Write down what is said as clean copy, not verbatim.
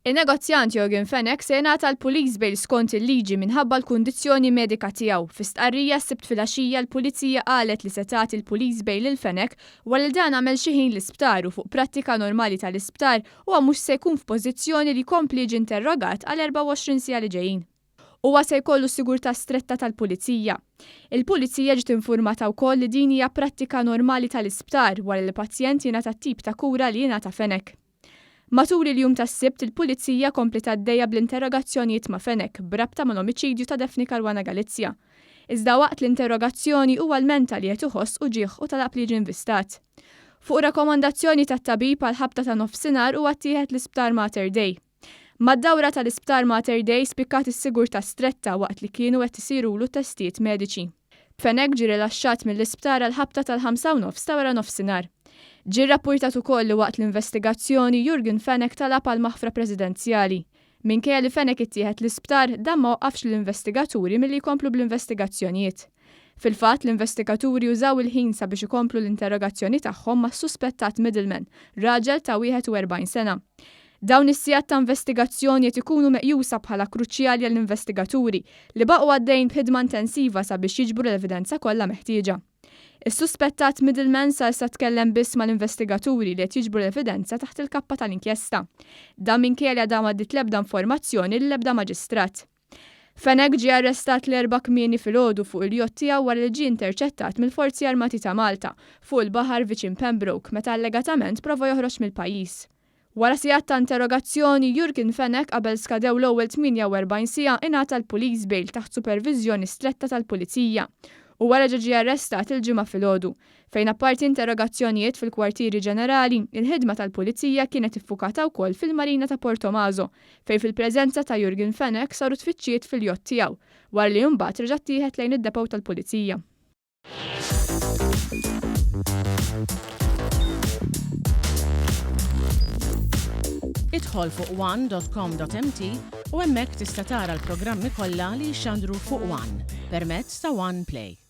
In-negozjant Yorgen Fenech se jingħata l-police bail skont il-liġi minħabba l-kundizzjoni medika tiegħu. Fi stqarrija s-Sibt filgħaxija l-Pulizija qalet li se tagħti l-police bail lil Fenech wara li dan għamel xi ħin l-isptar u fuq prattika normali tal-isptar huwa mhux se jkun f'pożizzjoni li jkompli jiġi interrogat għal 24 siegħa li ġejjin. Huwa se jkollu sigurtà stretta tal-Pulizija. Il-Pulizija ġiet infurmata wkoll li din hija prattika normali tal-isptar wara li pazjent jingħata t-tip ta' kura li jingħata Fenech. Matul il-jum tas-Sibt, il-Pulizija kompliet għaddejja bl-interrogazzjonijiet ma' Fenech b'rabta mal-omiċidju ta' Daphne Caruana Galizia. Iżda waqt l-interrogazzjoni huwa lmenta li qed iħoss uġigħ u talab li jiġi nvistat. Fuq rakkomandazzjoni tat-tabib għall-ħabta ta' nofsinhar huwa ttieħed l-Isptar Mater Dei. Mad-dawra tal-Isptar Mater Dei spikkat is-sigurtà stretta waqt li kienu qed isirulu t-testijiet mediċi. Fenech ġie rilaxxat mill-isptar għall-ħabta tal-ħamsa u nofs ta' waranofsinhar. Ġie rrappurtat ukoll li waqt l-investigazzjoni Yorgen Fenech talab għal maħfra presidenzjali. Minkejja li Fenech ittieħed l-isptar, dan ma waqqafx lill-investigaturi milli jkomplu bl-investigazzjonijiet. Fil-fatt, l-investigaturi użaw il-ħin sabiex ikomplu l-interrogazzjoni tagħhom mas-suspettat middleman, raġel ta' 41 sena. Dawn is-sigħat ta' investigazzjoni qed ikunu meqjusa bħala kruċjali għall-investigaturi, li baqgħu għaddejjin b'ħidma intensiva sabiex jiġbru l-evidenza kollha meħtieġa. Is-suspettat middleman sa issa tkellem biss mal-investigaturi li qed jiġbru l-evidenza taħt il-kappa tal-inkjesta. Dan minkejja li għadha m'għaddiet l-ebda informazzjoni lill-ebda maġistrat. Fenech ġie arrestat l-Erbgħa kmieni filgħodu fuq il-jott tiegħu wara li ġie interċettat mill-Forzi Armati ta' Malta fuq il-baħar viċin Pembroke meta allegatament prova joħroġ mill-pajjiż. Wara sigħat ta' interrogazzjoni, Jurgen Fenech qabel skadew l-ewwel 48 siegħa ingħata l-police bail taħt superviżjoni stretta tal-Pulizija. Huwa reġa' ġie arrestat il-Ġimgħa filgħodu. Fejn apparti interrogazzjonijiet fil-kwartieri ġenerali, il-ħidma tal-Pulizija kienet iffukata wkoll fil-Marina ta' Portomaso, fejn fil-preżenza ta' Jurgen Fenech saru tfittxijiet fil-jott tiegħu, wara li mbagħad reġa' ttieħed lejn id-depot tal-Pulizija. Idħol fuq one.com.mt u hemmhekk tista' tara l-programmi kollha li jixxandru fuq One permezz ta' One Play.